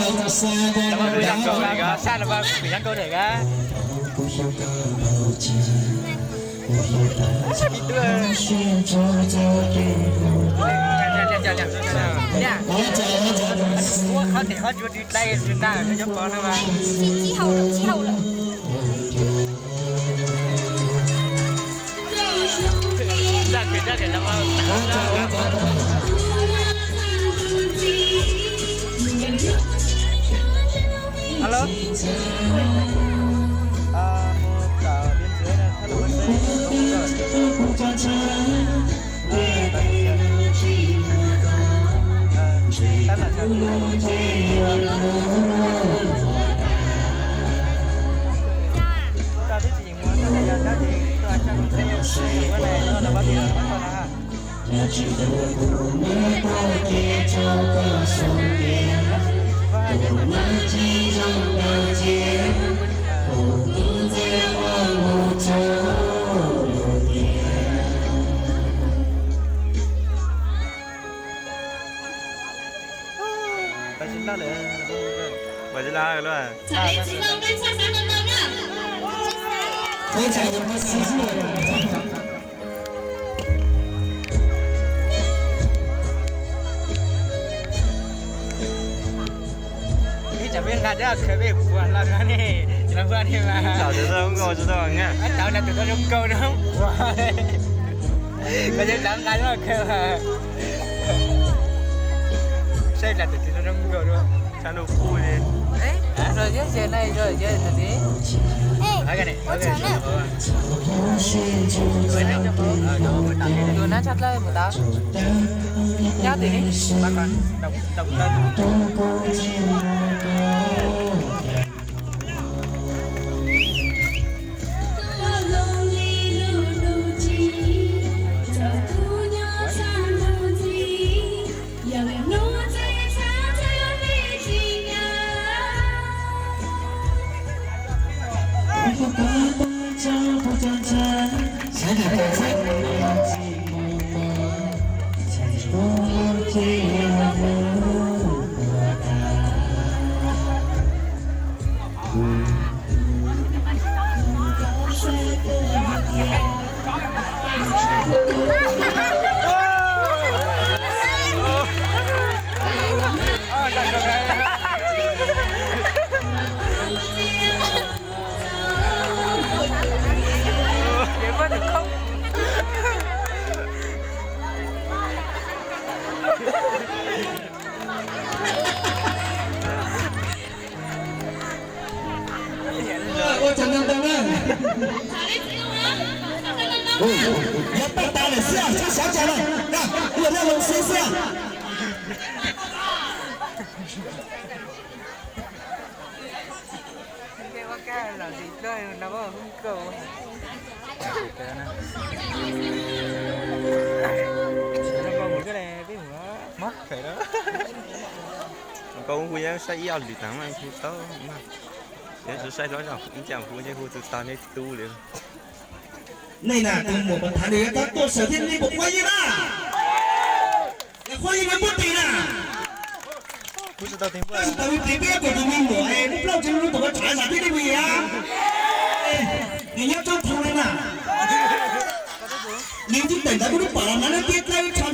Alo. Mus tom Vias Ntxwv na, thaj los ua seb. Tab mas tso tib tsis mus txog yog tab sis tuaj tshaj kuv txheeb ua na, los pab tij los pab txog na. Npaj tsis laj lawm. Ib tsam peb nqa cov khaws peb puas los no ne, tsis los puas ne mas. Tau na tus tau zoo nkauj no puas. Koj yeej tau nqa cov khaws mas. Saib las tus tsis tau zoo nkauj dua. Sab ntuj qub li. Los yog ces na, los yog tus txiv. Tus nab tshaj dlawb mus tau. Nyob tim li. Ua tsaug ntau ntau na. Yog paj tas lawm xwb, sab xyov cas lawm. Ua laj loo xwb xwb. Koj kuj yeej saib ib ob lwm tag mas kuv tau mas. Yeej saib hlob zog ib ncaj kuv yeej hu tus tag neb tub li. Nej na tus muam pas thav nws yuav tau tuaj sawv thiab nej puas quab yeej na? Quab yeej nws puag tim na. Tab sis tau li peb tus me muam es lub plaub tsev lub tom ko tshav zam thiab nej puas yam? Nws nyob tsob thoo li na. Nws twb teem ntawd kuj lub pam los mas neb tiab dlawb tsho